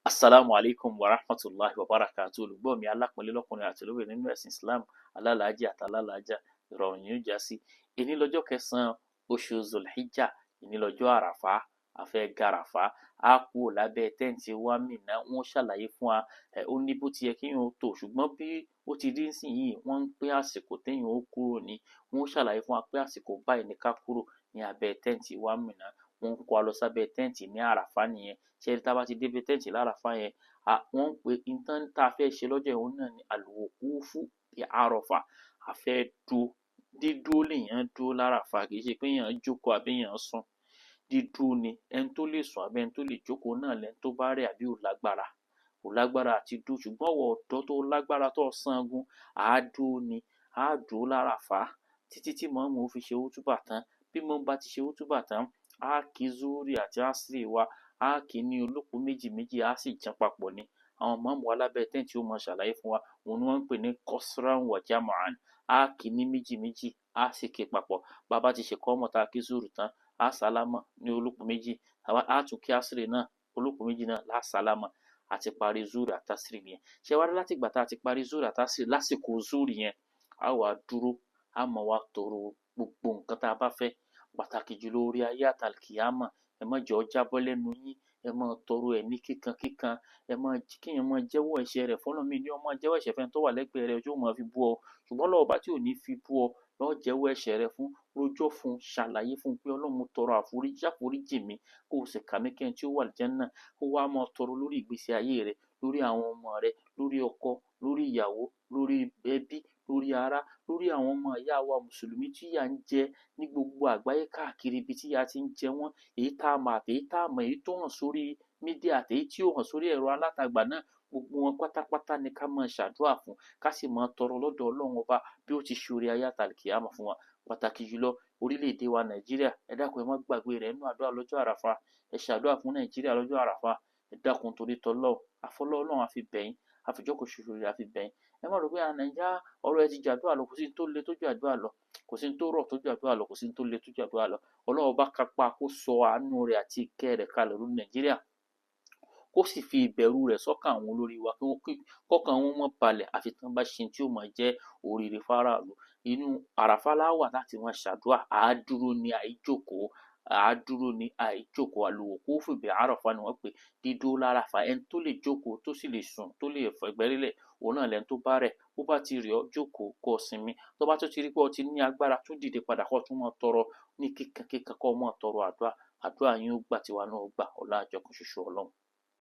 Asalaamu alaikum wa rahmatulahi wa barakatu. Olùgbọ́ mi alápọ̀nlé lọ́kùnrin àti lóbìnrin nínú ẹ̀sìn Islam, alálàájì àtàlálàájà, ìrọ̀rùn yóò já sí. Èní lọ́jọ́ kẹsàn-án oṣù Zulhijjah, èní lọ́jọ́ Àràfá, a fẹ́ gàràfá, á kúrò lábẹ́ tẹ́ǹtì wa Mínà. Wọ́n ṣàlàyé fún wa, ó ní bó ti yẹ kéèyàn ó tò, ṣùgbọ́n bí ó ti rí nísìnyìí, wọ́n ń pé àsìkò téèyàn ó kúrò ní. Wọ́n ṣàlàyé fún wa pé àsìkò báyìí ni ká kúrò ní abẹ́ tẹ́ǹtì wa Mínà. Wọ́n ń kó wa lọ sábẹ́ tẹ́ǹtì ní Àràfá nìyẹn. Ṣé ẹ rí, tá a bá ti débi tẹ́ǹtì l'Áràfá yẹn, wọ́n ń pè nǹkan tá a fẹ́ ṣe lọ́jọ́ yẹn, òun náà ni al-wuqufu bi Àràfá. A fẹ́ dúró. Dídúró lèèyàn dúró l'Áràfá, kì í ṣe pé èèyàn jókòó àbí èèyàn sùn. Dídúró ni. Ẹni tó lè sùn àbí ẹni tó lè jókòó náà lẹni tó bá rẹ̀ àbí ò lágbára. Kò lágbára àti dúró, ṣùgbọ́n ìwọ ọ̀dọ́ tó lágbára tó sangun, àá dúró ni. Á dúró l'Áràfá títí tí mọ̀ọ́mù ó fi ṣe útúbà tán. Bí mọ̀ọ́mù bá ti ṣe útúbà tán, á kí zúúrì àti ásírì wa, á kí ní olóko méjì méjì, á sì jẹun papọ̀ ni. Àwọn mọ̀ọ́mù wa lábẹ́ tẹ́ǹtì ó máa ṣàlàyé fún wa, òun ni wọ́n ń pè ní qasran wa jam'an. Á kí ní méjì méjì, á sì kí papọ̀. Bá bá ti ṣe kọ́mọ̀ tá a kí zúúrì tán, á sálámà ní olóko méjì, á tún kí ásírì náà olóko méjì náà lá sálámà. A ti parí zúúrì àti ásírì nìyẹn. Ṣé wá rí, láti ìgbà tá a ti parí zúúrì àti ásírì lásìkò zúúrì yẹn, á wá dúró, á mọ̀ wá tọrọ gbogbo nǹkan tá a bá fẹ́, pàtàkì jùlọ orí ayé àtàlùkìyámà. Ẹ má jẹ́ ó jábọ́ lẹ́nu yín, ẹ máa tọrọ ẹ̀ ní kíkan kíkan, ẹ máa kéèyàn máa jẹ́wọ́ ẹ̀ṣẹ̀ rẹ̀ fọ́lọ́run. Míì ní ó máa jẹ́wọ́ ẹ̀ṣẹ̀ fẹ́ni tó wà lẹ́gbẹ̀ẹ́ rẹ̀ tí ó máa fi bú ọ, ṣùgbọ́n Ọlọ́run ọba tí ò ní fi bú ọ lọ́ọ́ jẹ́wọ́ ẹ̀ṣẹ̀ rẹ fún, rojọ́ fún, ṣàlàyé fún pé Ọlọ́run, mo tọrọ àforíjì, àforíjì mi, kó o sì kà mí kẹ́ni tí ó wà àlùjánnà. Kó wá máa tọrọ lórí ìgbésí ayé rẹ, lórí àwọn ọmọ rẹ, lórí ọkọ, lórí ìyàwó, lórí ẹbí, lórí ará, lórí àwọn ọmọ ìyá wa mùsùlùmí tí ìyà ń jẹ ní gbogbo àgbáyé káàkiri ibi tí ìyà ti ń jẹ wọ́n, èyí tá a mọ̀ àti èyí tá a mọ̀, èyí tó hàn sórí mídíà àti èyí tí ò hàn sórí ẹ̀rọ alátagbà náà, gbogbo wọn pátápátá ni ká máa ṣàdúrà fún, ká sì máa tọrọ lọ́dọ̀ Ọlọ́run ọba bí ó ti ṣe oore ayé àtàlùkìyámà fún wa, pàtàkì jùlọ orílẹ̀-èdè wa Nàìjíríà. Ẹ dákun, ẹ má gbàgbé rẹ̀ nínú àdúrà lọ́jọ́ Àràfá. Ẹ ṣàdúrà fún Nàìjíríà lọ́jọ́ Àràfá. Ẹ dákun torí tọlọ́run, àfọlọ́ Ọlọ́run àfi bẹ̀yín, àfìjókòó ṣoṣo rẹ̀ àfi bẹ̀yín. Ẹ má rò pé Nàìjíríà ọ̀rọ̀ ẹ ti ju àdúrà lọ, kò sí ní tó le tó ju àdúrà lọ, kò sí ní tó rọ̀ tó ju àdúrà lọ, kò sí ní tó le tó ju àdúrà lọ. Ọlọ́run ọba kápá kó sọ àánú rẹ̀ àti ìkẹ́ rẹ̀ kalẹ̀ lórí Nàìjíríà, kó sì fi ìbẹ̀rù rẹ̀ sọ́kàn àwọn olórí wa, kí kọ́kàn wọn mọ́ balẹ̀ àfi tí wọ́n bá ṣe tí ó máa jẹ́ oríire fáráàlú. Inú Àràfá la wà láti máa ṣàdúrà. Àá dúró ní àìjókòó, àá dúró ní àìjókòó. Al-wuqufu bi Àràfá ni wọ́n pè dídúró l'Áràfá. Ẹni tó lè jókòó, tó sì lè sùn, tó lè fẹ̀gbẹ́ lélẹ̀, òun náà lẹni tó bá rẹ̀. Bó bá ti rẹ̀ ọ́, jókòó kó o sinmi. Tó bá tún ti rí pé o ti ní agbára, tún dìde padà kó o tún máa tọrọ ní kíkan kíkan, kó o máa tọrọ àdúrà. Àdúrà yín ó gbà, tiwa náà ó gbà. Ọlá àjọkàn ṣoṣo Ọlọ́run.